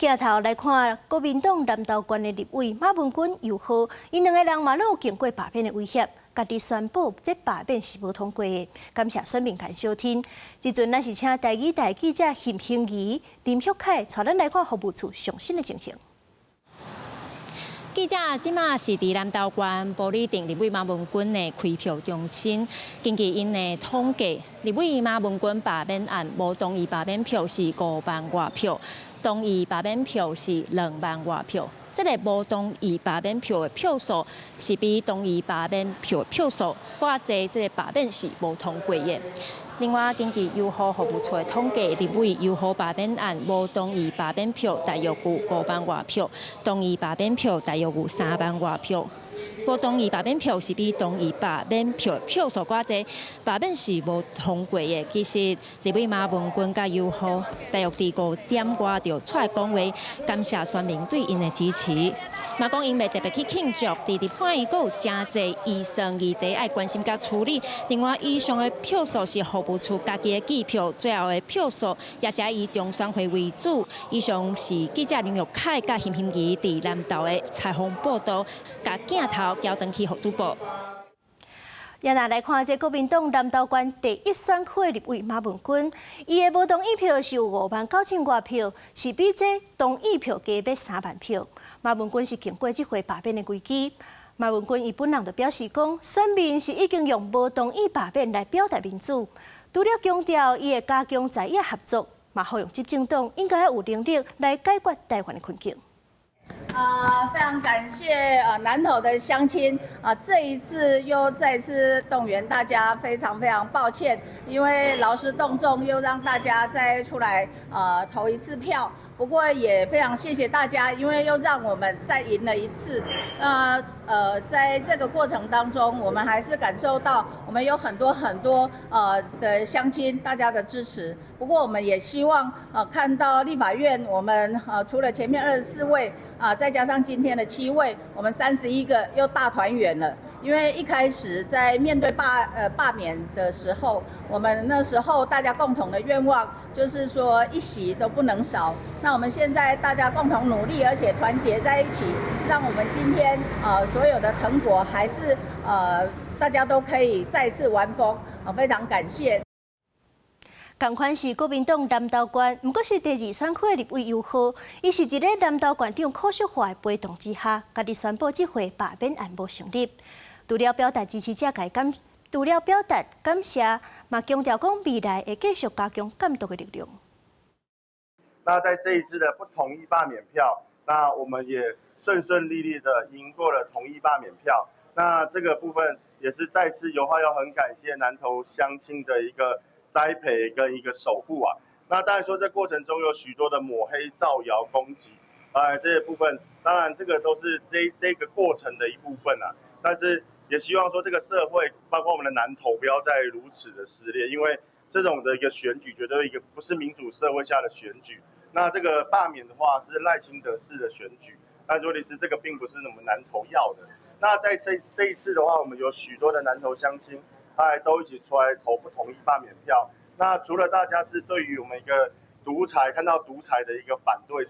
鏡頭來看，國民黨南投縣的立委馬文君、游皓，𪜶兩個人嘛攏有經過罷免的威脅，家己宣布這罷免是無通過的。感謝選民間收聽。這陣咱是請台語台記者邢興儀、林旭凱帶咱來看服務處上新的情形。記者這馬是佇南投縣埔里鎮立委馬文君的開票中心，根據𪜶的統計，立委馬文君罷免案無同意罷免票是5萬外票，同意罷免票是2萬外票。這个無同意罷免票的票數是比同意罷免票的票數閣較濟，這个罷免是無通過的。另外，根據友好服務處的統計，立委游皓罷免案無同意罷免票大約有5萬外票，同意罷免票大約有3萬外票。無同意罷免票是比同意罷免票票數閣較濟，罷免是無通過的。其實，立委馬文君佮游皓大約佇5點外就出來講話，感謝選民對𪜶的支持。嘛講𪜶袂特別去慶祝，佇立法院閣有誠濟預算議題愛關心佮處理。另外，以上的票數是服務處家己的計票，最後的票數也是以中選會為主。以上是記者林玉凱佮邢興儀佇南投的採訪報道，共鏡頭交轉去予主播。也若來看這國民黨南投縣第一選區的立委馬文君，伊的無同意票是有5萬9千外票，是比這同意票加欲3萬票。馬文君是經過這回罷免的危機。馬文君伊本人就表示講，選民是已經用無同意罷免來表達民主。除了強調伊會加強在野合作，嘛呼籲執政黨應該有能力來解決台灣的困境。啊，非常感謝啊南投的鄉親啊，這一次又再次動員大家，非常非常抱歉，因為勞師動眾又讓大家再出來啊投一次票。不過也非常謝謝大家，因為又讓我們再贏了一次。那在這個過程當中，我們還是感受到我們有很多很多的鄉親大家的支持。不過我們也希望看到立法院，我們除了前面24位啊，再加上今天的七位，我們31個又大團圓了。因為一開始在面對罷免的時候，我們那時候大家共同的願望就是說一席都不能少。那我們現在大家共同努力，而且團結在一起，讓我們今天所有的成果還是大家都可以再次玩瘋啊，非常感謝。仝款是國民黨南投縣，毋過是第二選區的立委游皓，伊是佇咧南投縣長柯淑華的陪同之下，家己宣布這回罷免案無成立。除了表達支持者感，除了表達感謝，嘛強調講未來會繼續加強監督的力量。那在這一次的不同意罷免票，那我們也順順利利的贏過了同意罷免票。那這個部分也是再次有話要很感謝南投鄉親的一個栽培跟一個守護啊。那當然說，這過程中有許多的抹黑、造謠、攻擊，哎，這些部分當然這個都是這個過程的一部分啊。但是也希望說，這個社會，包括我們的南投，不要再如此的撕裂，因為這種的一個選舉，絕對一個不是民主社會下的選舉。那這個罷免的話，是賴清德式的選舉，但是問題是，這個並不是我們南投要的。那在這一次的話，我們有許多的南投鄉親，他都一起出來投不同意罷免票。那除了大家是對於我們一個獨裁，看到獨裁的一個反對。